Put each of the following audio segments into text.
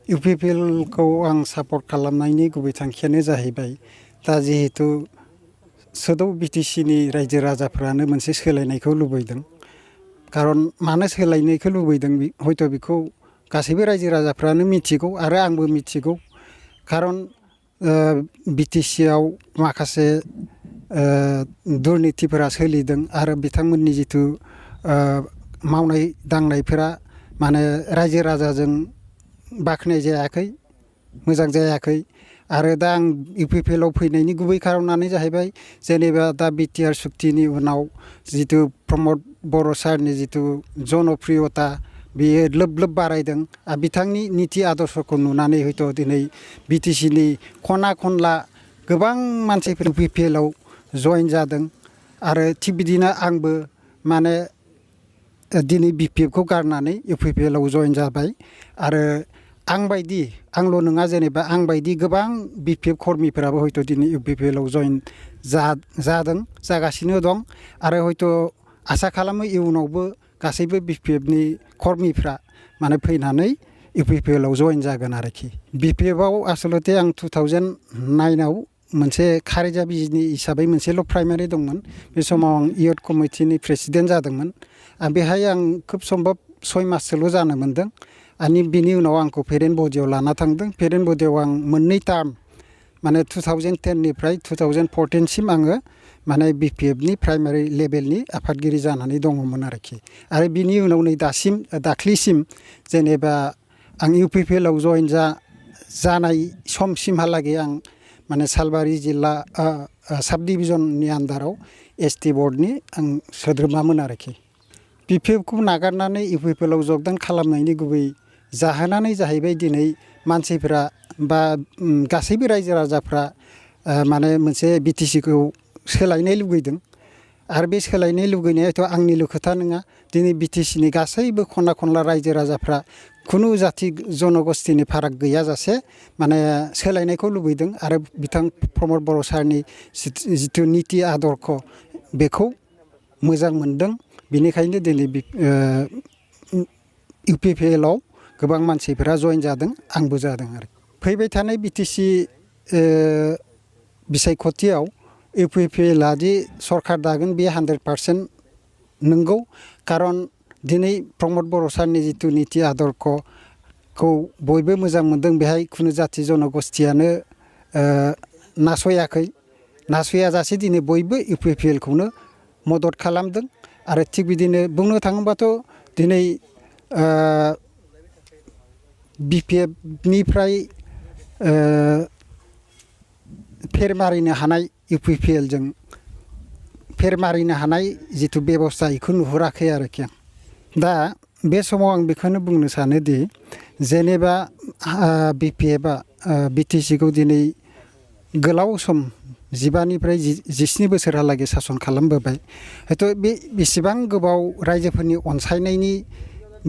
इउपिपिएलखौ आं सापर्ट खालामनायनि गुबै थांखियानो जाहैबाय दा जिहेतु सोदौ बिटिसिनि रायजो राजाफ्रानो मोनसे सोलायनायखौ लुबैदों खारन मानो सोलायनायखौ लुबैदों हयथ' बेखौ गासैबो रायजो राजाफ्रानो मिथिगौ आरो आंबो मिथिगौ खारन बिटिसिआव माखासे दुर्नीतिफोरा सोलिदों आरो बिथांमोननि जिथु मावनाय दांनायफोरा माने रायजो राजाजों बाख्नाय जायाखै मोजां जायाखै आरो दा आं इउपिपिएलआव फैनायनि गुबै खारनानो जाहैबाय जेनेबा दा बिटिआर सुक्तिनि उनाव जिथु प्रमद बर' सारनि जिथु जनप्रियता बेयो लोब लोब बारायदों आरो बिथांनि नीति आदर्शखौ नुनानै हयथ' दिनै बिटिसिनि खना खनला गोबां मानसिफोर इउपिपिएलआव जइन जादों आरो थिग बिदिनो आंबो माने दिनै बिपिएफखौ गारनानै इउपिपिएलआव जइन जाबाय आरो आंल' नङा जेनेबा आं बायदि गोबां बिपिएफ कर्मिफोराबो हयथ' दिनै इउपिपिएलआव जइन जागासिनो दं आरो हयथ' आसा खालामो इयुनावबो गासैबो बिपिएफनि कर्मिफ्रा माने फैनानै इउपिपिएलआव जइन जागोन आरोखि बिपिएफआव आसलते आं 2009आव मोनसे खारेजा बिजनि हिसाबै मोनसेल' प्राइमारि दंमोन बे समाव आं इयुथ कमिटिनि प्रेसिडेन्ट जादोंमोन बेहाय आं खोब सम्भब 6 माससोल' जानो मोन्दों आरो बिनि उनाव आंखौ पेरेन्ट बडियाव लाना थांदों पेरेन्ट बडियाव आं मोननै टार्म माने 2010निफ्राय 2014सिम आङो माने बिपिएफनि प्राइमारि लेभेलनि आफादगिरि जानानै दङमोन आरोखि आरो बिनि उनाव नै दाख्लिसिम जेनेबा आं इउपिपिएलआव जइन जानाय समसिमहालागै आं माने सालबारि जिल्ला साब डिभिजननि आन्दाराव एसटि बर्डनि आं सोद्रोमामोन आरोखि बिपिएफखौ नागारनानै इउपिपिएलआव जगदान खालामनायनि गुबै जाहोनानो जाहैबाय दिनै मानसिफ्रा बा गासैबो रायजो राजाफ्रा माने मोनसे बिटिसिखौ सोलायनाय लुगैदों आरो बे सोलायनाय लुगैनायाथ' आंनिल' खोथा नङा दिनै बिटिसिनि गासैबो खना खनला रायजो राजाफ्रा खुनु जाथि जनगोष्ठीनि फाराग गैयाजासे माने सोलायनायखौ लुबैदों आरो बिथां प्रमद बर' सारनि जिथु नीति आदर्श बेखौ मोजां मोनदों बेनिखायनो दिनै इउपिपिएलआव गोबां मानसिफोरा जइन जादों आंबो जादों आरो फैबाय थानाय बिटिसि बिसायख'थियाव इउपिपिएलआ दि सरकार दागोन बे 100% नंगौ खारन दिनै प्रमद बर' सारनि जिथु नीति आदर्शखौ बयबो मोजां मोनदों बेहाय खुनु जाथि जनगोष्ठीयानो नासयाजासे दिनै बयबो इउपिपिएलखौनो मदद खालामदों आरो थिग बिदिनो बुंनो थाङोबाथ' दिनै बिपिएफनिफ्राय फेर मारिनो हानाय इउपिपिएलजों फेर मारिनो हानाय जिथु बेबस्था बेखौ नुहुराखै आरोखि आं दा बे समाव आं बेखौनो बुंनो सानोदि जेनेबा बिपिएफआ बिटिसिखौ दिनै गोलाव सम 15निफ्राय 17 बोसोरहालागै सासन खालामबोबाय हयथ' बे बेसेबां गोबाव रायजोफोरनि अनसायनायनि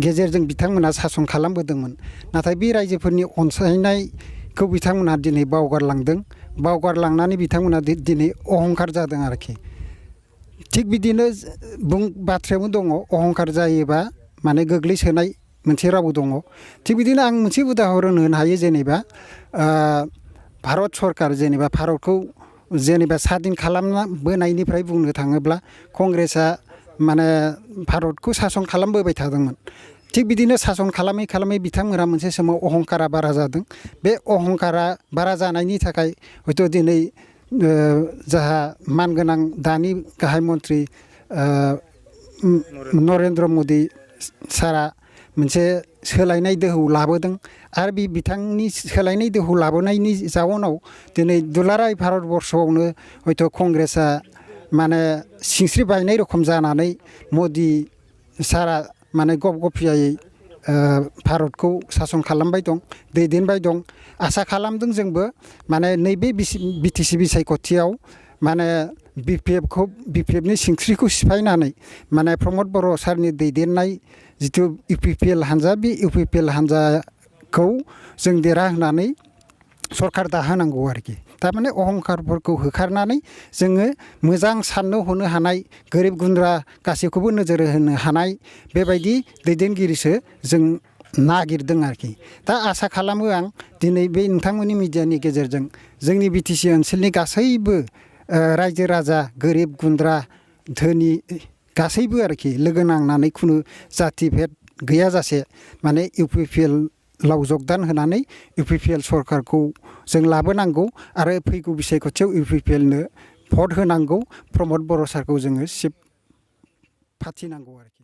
गेजेरजों बिथांमोना सासन खालामबोदोंमोन नाथाय बे रायजोफोरनि अनसायनायखौ बिथांमोना दिनै बावगारलांनानै बिथांमोना दिनै अहंखार जादों आरोखि थिग बिदिनो बाथ्रायावनो दङ अहंखार जायोबा माने गोग्लैसोनाय मोनसे राव दङ थिग बिदिनो आं मोनसे उदाहरन होनो हायो जेनेबा भारत सरकार जेनेबा भारतखौ जेनेबा सादिन खालामना बोनायनिफ्राय बुंनो थाङोब्ला कंग्रेसआ माने भारतखौ सासन खालामबोबाय थादोंमोन थिग बिदिनो सासन खालामै खालामै बिथांमोना मोनसे समाव अहंकारा बारा जादों बे अहंकारा बारा जानायनि थाखाय हयथ' दिनै जाहा मानगोनां दानि गाहाय मन्त्रि नरेन्द्र मदि सारा मोनसे सोलायनाय दोहौ लाबोदों आरो बे बिथांनि सोलायनाय दोहौ लाबोनायनि जाउनाव दिनै दुलाराय भारतबर्षआवनो हयथ' कंग्रेसआ माने सिंस्रि बायनाय रखम जानानै मदि सारा माने गफियायै भारतखौ सासन खालामबाय दं दैदेनबाय दं आसा खालामदों जोंबो माने नैबे बिटिसि बिसायख'थियाव माने बिपिएफनि सिंस्रिखौ सिफायनानै माने प्रमद बर' सारनि दैदेननाय जिथु इउपिपिएल हान्जा बे इउपिपिएल हान्जाखौ जों देरहाहोनानै सरकार दाहोनांगौ आरोखि थारमाने अहंकारफोरखौ होखारनानै जोङो मोजां साननो हनो हानाय गोरिब गुन्द्रा गासैखौबो नोजोर होनो हानाय बेबायदि दैदेनगिरिसो जों नागिरदों आरोखि दा आसा खालामो आं दिनै बे नोंथांमोननि मिडियानि गेजेरजों जोंनि बिटिसि ओनसोलनि गासैबो रायजो राजा गोरिब गुन्द्रा धोनि गासैबो आरोखि लोगो नांनानै खुनु जाति भेद गैयाजासे माने इउपिपिएलआव जगदान होनानै इउपिपिएल सरकारखौ जों लाबोनांगौ आरो फैगौ बिसायख'थियाव इउपिपिएलनो भट होनांगौ प्रमद बर' सारखौ जोङो सिट फाथिनांगौ आरोखि